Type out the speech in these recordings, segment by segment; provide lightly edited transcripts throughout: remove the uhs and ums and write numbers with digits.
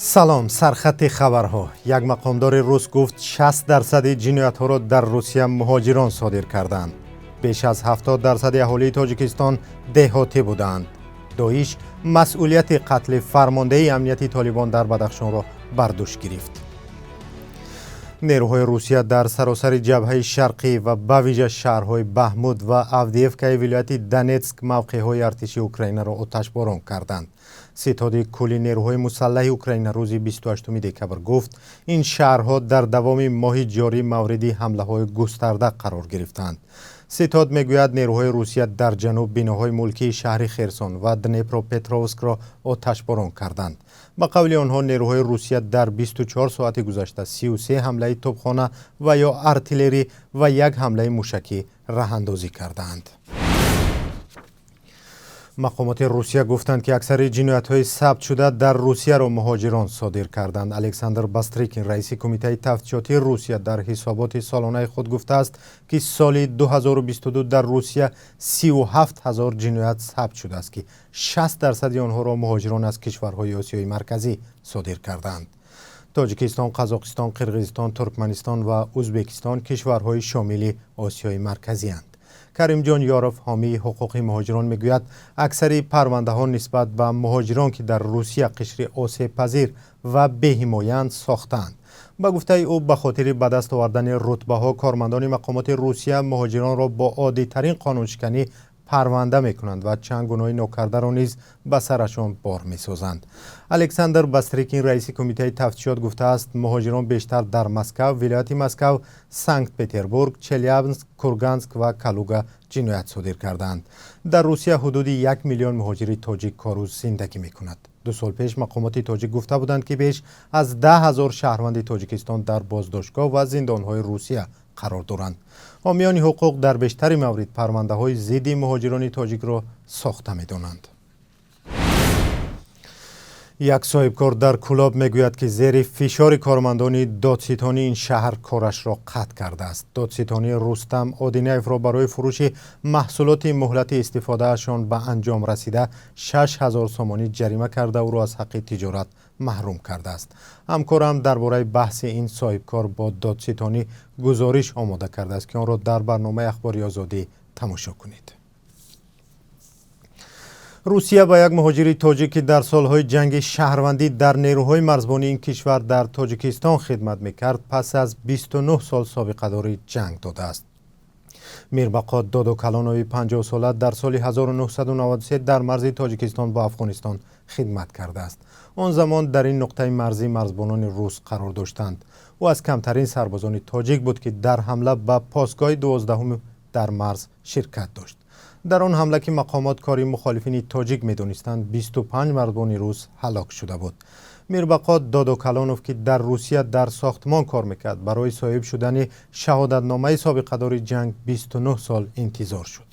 Салом, сархати хабарҳо. Як мақомдори рус гуфт, 60% ҷиноятҳоро дар Русия муҳоҷирон содир карданд. Беш аз 70% аҳолии Тоҷикистон деҳотӣ будаанд. Доиш масъулияти қатли фармондеҳи амнияти Толибон дар Бадахшонро бар дӯш гирифт. Нерӯҳои Русия дар саросари ҷабҳаи шарқӣ ва ба вижа шаҳрҳои Бахмут ва Авдиевкаи вилояти Донетск мавқеъҳои артиши Украинаро оташборон карданд. Ситоди кулли нерӯҳои мусаллаҳи Украина рӯзи 28 декабр гуфт, ин шаҳрҳо дар давоми моҳи ҷорӣ мавриди ҳамлаҳои густарда қарор гирифтанд. Ситод мегӯяд, нерӯҳои Русия дар ҷануб биноҳои мулкии шаҳри Херсон ва Днепропетровскро оташборон карданд. Ба қавли онҳо, нерӯҳои Русия дар 24 соати гузашта 33 ҳамлаи топхона ва ё артиллерӣ ва як ҳамлаи мушакӣ раҳандозӣ кардаанд. Мақомоти Русия гуфтанд, ки аксари ҷиноятҳои сабтшуда дар Русияро муҳоҷирон содир карданд. Александр Бастрикин, раиси Кумитаи тафтишотии Русия, дар ҳисоботи солонаи худ гуфтааст, ки соли 2022 дар Русия 37 ҳазор ҷиноят сабт шудааст, ки 60% онҳоро муҳоҷирон аз кишварҳои Осиёи Марказӣ содир кардаанд. Тоҷикистон, Қазоқистон, Қирғизистон, Туркманистон ва Ӯзбекистон кишварҳои шомили Осиёи Марказиянд. Каримҷон Ёров, ҳомии ҳуқуқи муҳоҷирон, мегӯяд, аксари парвандаҳо нисбат ба муҳоҷирон, ки дар Русия қишри осебпазир ва беҳимоянд, сохтаанд. Ба гуфтаи ӯ, ба хотири ба даст овардани рутбаҳо кормандони мақомоти Русия муҳоҷиронро бо оддитарин қонуншиканӣ парванда мекунанд ва чанд гуноҳи нокардаро низ ба сарашон бор месозанд. Александр Бастрикин, раиси Кумитаи тафтишот, гуфтааст, муҳоҷирон бештар дар Москав, вилояти Москав, Санкт Петербург, Челябинск, Курганск ва Калуга ҷиноят содир кардаанд. Дар Русия ҳудуди 1 миллион муҳоҷири тоҷик кору зиндагӣ мекунад. 2 сол пеш мақомоти тоҷик гуфта буданд, ки беш аз 10 000 шаҳрванди Тоҷикистон дар боздоштгоҳ ва зиндонҳои Русия қарор доранд. Ҳомиёни ҳуқуқ дар бештари маврид парвандаҳои зидди муҳоҷирони тоҷикро сохта медонанд. Як соҳибкор дар Кӯлоб мегӯяд, ки зери фишори кормандони додситонии ин шаҳр корашро қатъ кардааст. Додситонӣ Рустам Одинаевро барои фурӯши маҳсулоти муҳлати истифодаашон ба анҷом расида 6000 сомонӣ ҷарима карда, ӯро аз ҳаққи тиҷорат маҳрум кардааст. Ҳамкорам дар бораи баҳси ин соҳибкор бо додситонӣ гузориш омода кардааст, ки онро дар барномаи Ахбори Озодӣ тамошо кунед. Русия ба як муҳоҷири тоҷик, ки дар солҳои ҷанги шаҳрвандӣ дар нерӯҳои марзбонии ин кишвар дар Тоҷикистон хидмат мекард, пас аз 29 сол собиқадори ҷанг додааст. Мирбақо Додокалонови 50-сола дар соли 1993 дар марзи Тоҷикистон бо Афғонистон хидмат кардааст. Он замон дар ин нуқтаи марзӣ марзбонони рус қарор доштанд. Ӯ аз камтарин сарбозони тоҷик буд, ки дар ҳамла ба постгоҳи 12-ум дар марз ширкат дошт. Дар он ҳамла, ки мақомот кори мухолифини тоҷик медонистанд, 25 марзбони рус ҳалок шуда буд. Мирбақо Додокалонов, ки дар Русия дар сохтмон кор мекард, барои соҳиб шудани шаҳодатномаи собиқадори ҷанг 29 сол интизор шуд.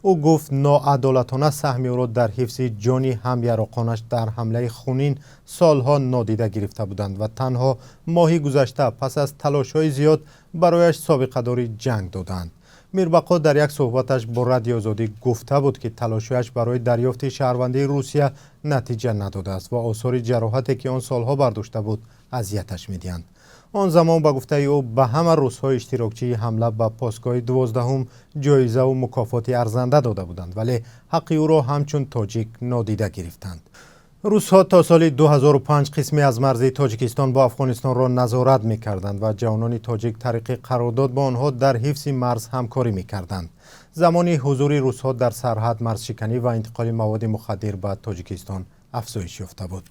Ӯ гуфт, ноадолатона саҳми ӯро дар ҳифзи ҷони ҳамяроқонаш дар ҳамлаи хунин солҳо нодида гирифта буданд ва танҳо моҳи гузашта пас аз талошҳои зиёд барояш собиқадори ҷанг доданд. Мирбақо дар як суҳбаташ бо Радиои Озодӣ гуфта буд, ки талошҳояш барои дарёфти шаҳрвандии Русия натиҷа надодааст ва осори ҷароҳате, ки он солҳо бардошта буд, азияташ медиҳанд. Он замон, ба гуфтаи ӯ, ба ҳама русҳои иштирокчии ҳамла ба постгоҳи 12-ум ҷоизаву мукофоти арзанда дода буданд, вале ҳаққи ӯро ҳамчун тоҷик нодида гирифтанд. Русҳо то соли 2005 қисме аз марзи Тоҷикистон бо Афғонистонро назорат мекарданд ва ҷавонони тоҷик тариқи қарордод бо онҳо дар ҳифзи марз ҳамкорӣ мекарданд. Замони ҳузури русҳо дар сарҳад марзшиканӣ ва интиқоли маводи мухаддир ба Тоҷикистон афзоиш ёфта буд.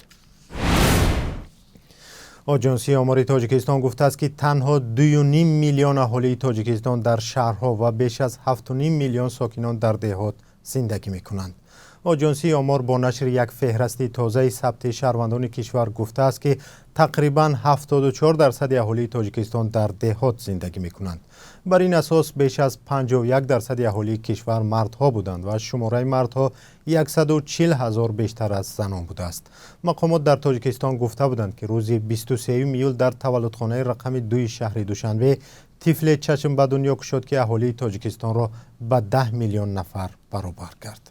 Оҷонсии омори Тоҷикистон гуфтааст, ки танҳо 2,5 миллион аҳолии Тоҷикистон дар шаҳрҳо ва беш аз 7,5 миллион сокинон дар деҳот зиндагӣ мекунанд. Оҷонсии омор бо нашри як феҳрасти тозаи сабти шаҳрвандони кишвар гуфтааст, ки тақрибан 74% аҳолии Тоҷикистон дар деҳот зиндагӣ мекунанд. Бар ин асос, беш аз 51% аҳолии кишвар мардҳо буданд ва шумораи мардҳо 140 ҳазор бештар аз занон будааст. Мақомот дар Тоҷикистон гуфта буданд, ки рӯзи 23 июл дар таваллудхонаи рақами 2-и шаҳри Душанбе тифле чашм ба дунё кушод, ки аҳолии Тоҷикистонро ба 10 миллион нафар баробар кард.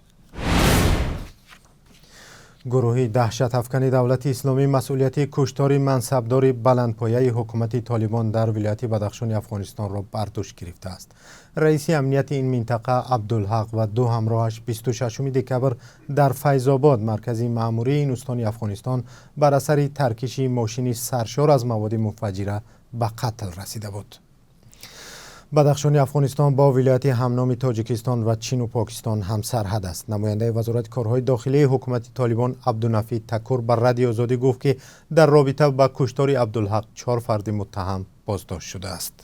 Гурӯҳи даҳшатафкани Давлати Исломӣ масъулияти куштори мансабдори баландпояи ҳукумати Толибон дар вилояти Бадахшони Афғонистонро бар дӯш гирифтааст. Раиси амнияти ин минтақа Абдулҳақ ва ду ҳамроҳаш 26 декабр дар Файзобод, маркази маъмурии ин устони Афғонистон, бар асари таркиши мошини саршор аз маводи мунфаҷира ба қатл расида буд. Бадахшони Афғонистон бо вилояти ҳамноми Тоҷикистон ва Чину Покистон ҳамсарҳад аст. Намояндаи Вазорати корҳои дохилии ҳукумати Толибон Абдунафӣ Такур ба Радиои Озодӣ гуфт, ки дар робита ба куштори Абдулҳақ чор фарди муттаҳам боздошт шудааст.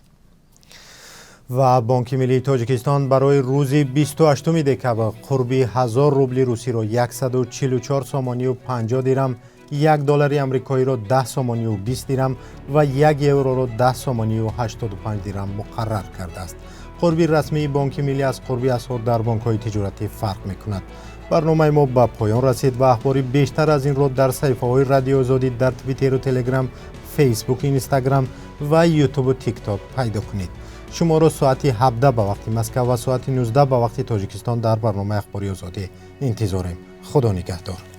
Ва Бонки миллии Тоҷикистон барои рӯзи 28 декабр қурби 1000 рубли русиро 144 сомонию 50 дирам, 1 доллари амрикоиро 10 сомонию 20 дирам ва 1 евроро 10 сомонию 85 дирам муқаррар кардааст. Қурби расмии Бонки миллӣ аз қурби асъор дар бонкҳои тиҷоратӣ фарқ мекунад. Барномаи мо ба поён расид ва ахбори бештар аз инро дар саҳифаҳои Радиои Озодӣ дар Твиттеру Телеграм, Фейсбук, Инстаграм ва Ютубу Тикток пайдо кунед. Шуморо соати 17 ба вақти Москва ва соати 19 ба вақти Тоҷикистон дар барномаи Ахбори Озодӣ интизорем. Худо нигаҳдор.